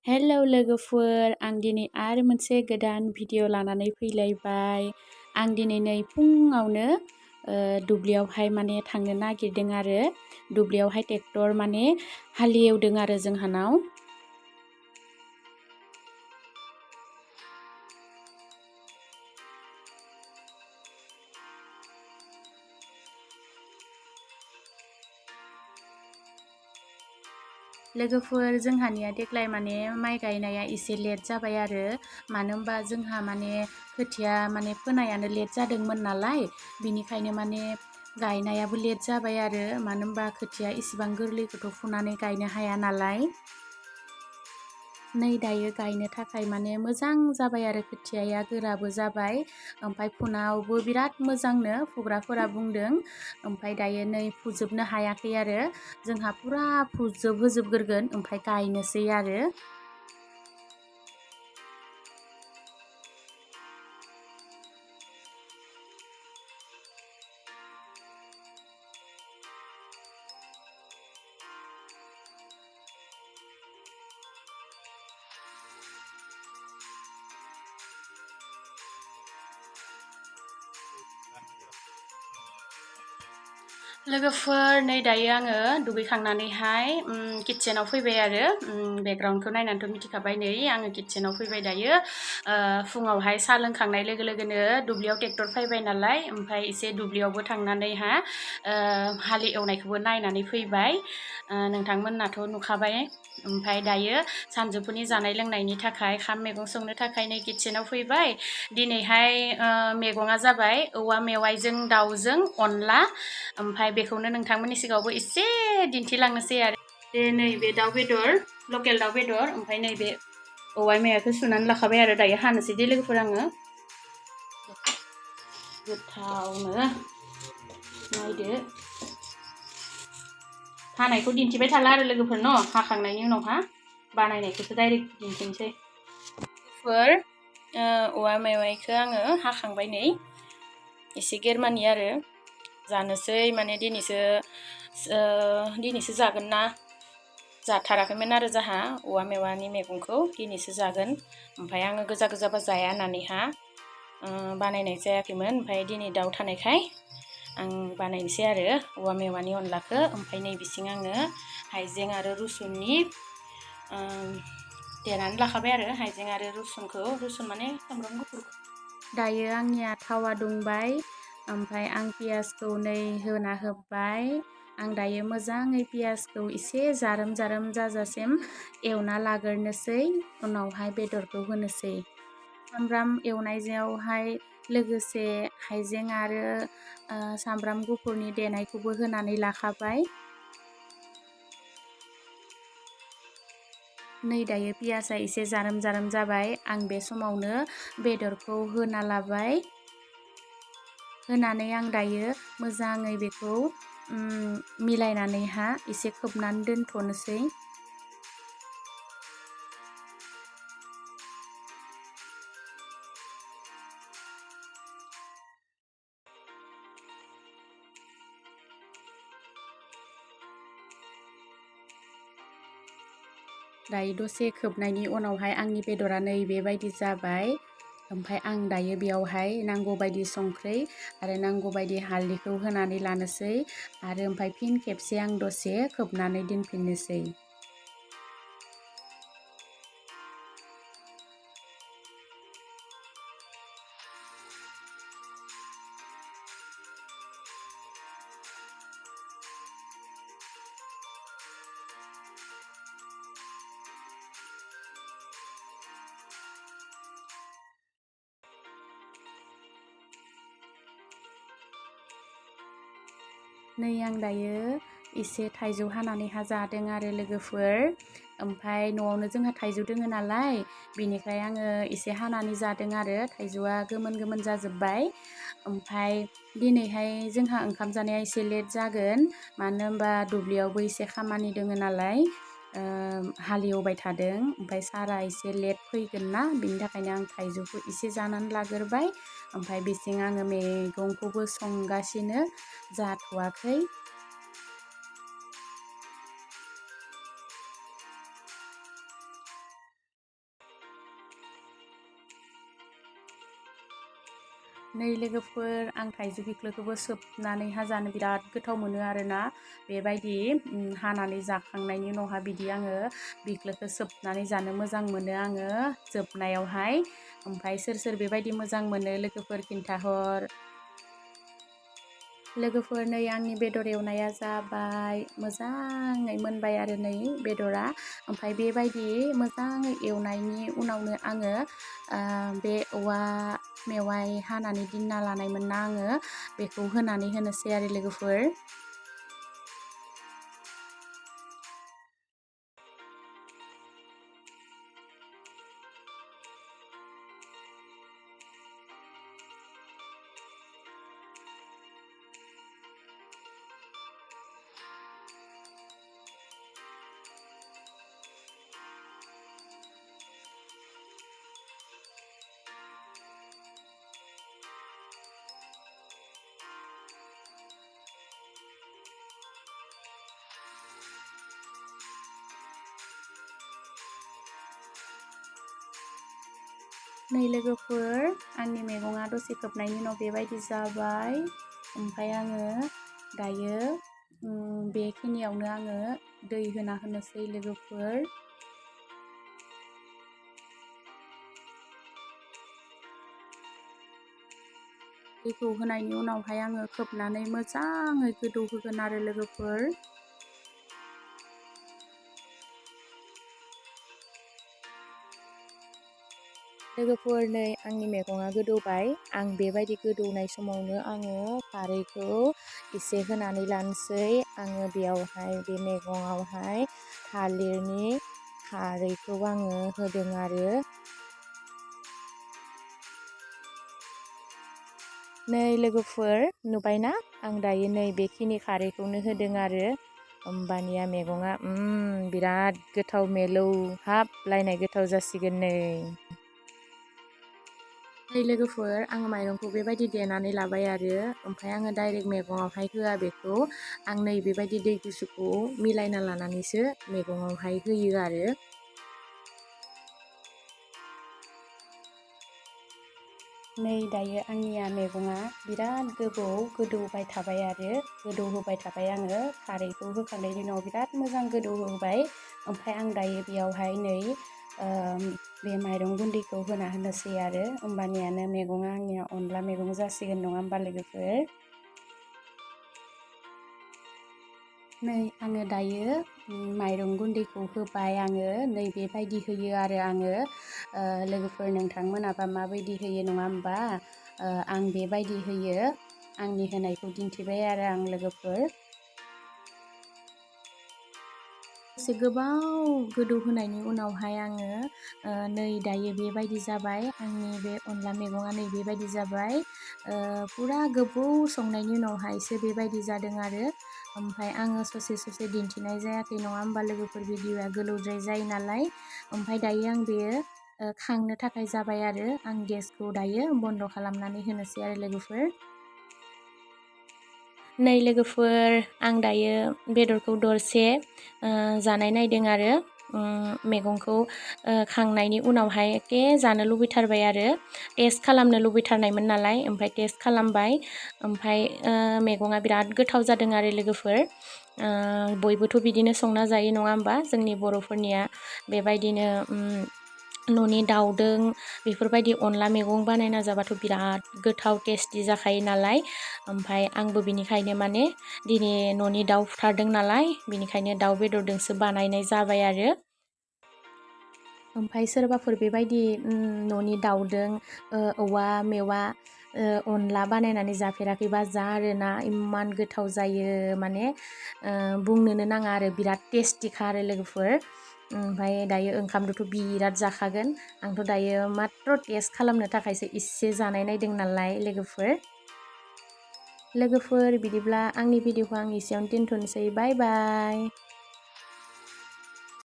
Hello लोगोफोर, आं दिनै आरो मोनसे गोदान भिडिअ लानानै फैलायबाय। आं दिनै नै फुङावनो दुब्लियावहाय माने थांनो नागिरदों आरो दुब्लियावहाय ट्रेक्टर माने हालेवदों आरो जोंहानाव। लोगोफोर जोंहानिया देग्लाय माने माइ गायनाया एसे लेट जाबाय आरो मानो होनबा जोंहा माने खोथिया माने फोनायानो लेट जादोंमोन नालाय बिनिखायनो माने गायनायाबो लेट जाबाय आरो मानो होनबा खोथिया इसिबां गोरलैखौथ' फुनानै गायनो हाया नालाय। नै दायो गायनो थाखाय माने मोजां जाबाय आरो खोथियाया गोराबो जाबाय ओमफ्राय फुनायावबो बिराद मोजांनो फुग्राफोरा बुंदों। ओमफ्राय दायो नै फुजोबनो हायाखै आरो जोंहा फुरा फुजोबहोजोबग्रोगोन ओमफ्राय गायनोसै आरो। लोगोफोर नै दायो आङो दुगैखांनानैहाय किटचेनाव फैबाय आरो बेकग्राउन्डखौ नायनानैथ' मिथिखाबाय नै आङो किटचेनाव फैबाय दायो। फुङावहाय साहा लोंखांनाय लोगो लोगोनो दुब्लियाव ट्रेक्टर फैबाय नालाय ओमफ्राय एसे दुब्लियावबो थांनानैहा हाल एवनायखौबो नायनानै फैबाय। नोंथांमोनाथ' नुखाबाय। ओमफ्राय दायो सानजौफुनि जानाय लोंनायनि थाखाय खाम मैगं संनो थाखाय नै किटचेनाव फैबाय। दिनैहाय मैगङा जाबाय औवा मेवाइजों दाउजों अनला। ओमफ्राय बेखौनो नोंथांमोननि सिगाङावबो एसे दिन्थिलांनोसै आरो। नैबे दाउ बेदर लकेल दाउ बेदर ओमफ्राय नैबे औवा मेवाइखौ सुनानै लाखाबाय आरो दायो हानोसै दे लोगोफोर आङो। गोथावनो नायदो। हानायखौ दिन्थिबाय थाला आरो लोगोफोर न' हाखांनायनि उनावहा बानायनायखौसो डाइरेक्ट दिन्थिनोसै। औवा मेवाइखौ आङो हाखांबाय नै एसे गेरमानि आरो जानोसै माने दिनैसो जागोन ना जाथाराखैमोन आरो जोंहा औवा मेवानि मैगंखौ दिनैसो जागोन। ओमफ्राय आङो गोजा गोजाबा जाया होननानैहा बानायनाय जायाखैमोन ओमफ्राय दिनै दाउ थानायखाय आं बानायनोसै आरो औवा मेवानि अनलाखौ। ओमफ्राय नै बिसिं आङो हाइजें आरो रुसुननि देनानै लाखाबाय आरो हाइजें आरो रुसुन माने सामब्राम गुफुर। दायो आंनिया थावा दुंबाय ओमफ्राय आं पियासखौ नै होना होबाय। आं दायो मोजाङै पियासखौ एसे जारोम जारोम जाजासिम एवना लाग्रोनोसै उनावहाय बेदरखौ होनोसै। सामब्राम एवनायावहाय लोगोसे हाइजें आरो सामब्राम गुफुरनि देनायखौबो होनानै लाखाबाय। नै दायो पियासआ एसे जारोम जारोम जाबाय आं बे समावनो बेदरखौ होना लाबाय। होनानै आं दायो मोजाङै बेखौ मिलायनानैहा एसे खोबनानै दोनथ'नोसै। दायो दसे खोबनायनि उनावहाय आंनि बेदरा नै बेबायदि जाबाय। ओमफ्राय आं दायो बेयावहाय नांगौ बायदि संख्रि आरो नांगौ बायदि हालदैखौ होनानै लानोसै आरो ओमफ्राय फिन खेबसे आं दसे खोबनानै दोनफिननोसै। नै आं दायो एसे थाइजौ हानानैहा जादों आरो लोगोफोर। ओमफ्राय न'आवनो जोंहा थाइजौ दोङो नालाय बिनिखाय आङो एसे हानानै जादों आरो थाइजौआ गोमोन गोमोन जाजोब्बाय। ओमफ्राय दिनैहाय जोंहा ओंखाम जानाया एसे लेट जागोन मानो होनबा दुब्लियावबो एसे खामानि दोङो नालाय हालेवबाय थादों ओमफ्राय सारा एसे लेट फैगोन ना बिनि थाखायनो आं थाइजौखौ एसे जानानै लाग्रोबाय। ओमफ्राय बेसिं आङो मैगंखौबो संगासिनो जाथ'वाखै। नै लोगोफोर आं थाइजौ बिख्लोखौबो सोबनानैहा जानो बिराद गोथाव मोनो आरोना बेबायदि हानानै जाखांनायनि उनावहा बिदि आङो बिख्लोखौ सोबनानै जानो मोजां मोनो आङो जोबनायावहाय। ओमफ्राय सोर सोर बेबायदि मोजां मोनो लोगोफोर खिन्थाहर। लोगोफोर नै आंनि बेदर एवनाया जाबाय मोजाङै मोनबाय आरो नै बेदरा। ओमफ्राय बेबायदि मोजाङै एवनायनि उनावनो आङो बे औवा मेवाइ हानानै दोनना लानायमोन ना आङो बेखौ होनानै होनोसै आरो लोगोफोर। नै लोगोफोर आंनि मैगङा दसे खोबनायनि उनाव बेबायदि जाबाय। ओमफ्राय आङो दायो बेखिनियावनो आङो दै होना होनोसै लोगोफोर। दैखौ होनायनि उनावहाय आङो खोबनानै मोजाङै गोदौ होगोन आरो लोगोफोर। लोगोफोर नै आंनि मैगङा गोदौबाय। आं बेबायदि गोदौनाय समावनो आङो खारैखौ एसे होनानै लानोसै। आङो बेयावहाय बे मैगङावहाय थालिरनि खारैखौ आङो होदों आरो। नै लोगोफोर नुबायना आं दायो नै बेखिनि खारैखौनो होदों आरो। होमबानिया मैगङा बिराद गोथाव मिलौहाबलायनाय गोथाव जासिगोन नै। नै लोगोफोर आङो माइरंखौ बेबायदि देनानै लाबाय आरो ओमफ्राय आङो डाइरेक्ट मैगङावहाय होआ बेखौ। आं नै बेबायदि दै गुसुखौ मिलायना लानानैसो मैगङावहाय होयो आरो। नै दायो आंनिया मैगङा बिराद गोबाव गोदौबाय थाबाय आरो गोदौहोबाय थाबाय आङो खारैखौ होखांनायनि उनाव बिराद मोजां गोदौहोबाय। ओमफ्राय आं दायो बेयावहाय नै बे माइरं गुन्दैखौ होना होनोसै आरो होमबानियानो मैगङा आंनिया अनला मैगं जासिगोन नङा होमबा लोगोफोर। नै आङो दायो माइरं गुन्दैखौ होबाय आङो नै बेबायदि होयो आरो आङो। लोगोफोर नोंथांमोनाबा माबायदि होयो नङा होमबा। आं बेबायदि होयो आंनि होनायखौ दिन्थिबाय आरो आं लोगोफोर। एसे गोबाव गोदौ होनायनि उनावहाय आङो नै दायो बेबायदि जाबाय आंनि बे अनला मैगङा नै बेबायदि जाबाय। पुरा गोबाव संनायनि उनावहायसो बेबायदि जादों आरो। ओमफ्राय आङो ससे दिन्थिनाय जायाखै नङा होमबा लोगोफोर भिडिअ'आ गोलावद्राय जायो नालाय। ओमफ्राय दायो आं बेयो खांनो थाखाय जाबाय आरो आं गेसखौ दायो बन्द' खालामनानै होनोसै आरो लोगोफोर। नै लोगोफोर आं दायो बेदरखौ दरसे जानाय नायदों आरो मैगंखौ खांनायनि उनावहाय एखे जानो लुबैथारबाय आरो टेस्ट खालामनो लुबैथारनायमोन नालाय ओमफ्राय टेस्ट खालामबाय। ओमफ्राय मैगङा बिराद गोथाव जादों आरो लोगोफोर। बयबोथ' बिदिनो संना जायो नङा होमबा जोंनि बर'फोरनिया बेबायदिनो न'नि दाउदों बेफोरबायदि अनला मैगं बानायना जाबाथ' बिराद गोथाव टेस्टि जाखायो नालाय। ओमफ्राय आंबो बिनिखायनो माने दिनै न'नि दाउ फुथारदों नालाय बिनिखायनो दाउ बेदरजोंसो बानायनाय जाबाय आरो। ओमफ्राय सोरबाफोर बेबायदि न'नि दाउदों औवा मेवा अनला बानायनानै जाफेराखैबा जा आरोना इमान गोथाव जायो माने बुंनोनो नाङा आरो बिराद टेस्टिखा आरो लोगोफोर। ओमफ्राय दायो ओंखामजोंथ' बिराद जाखागोन। आंथ' दायो माथ्र' टेस्ट खालामनो थाखायसो इसे जानाय नायदों नालाय लोगोफोर। बिदिब्ला आंनि भिडिअ'खौ आं एसेयावनो दोनथ'नोसै बाय बाय।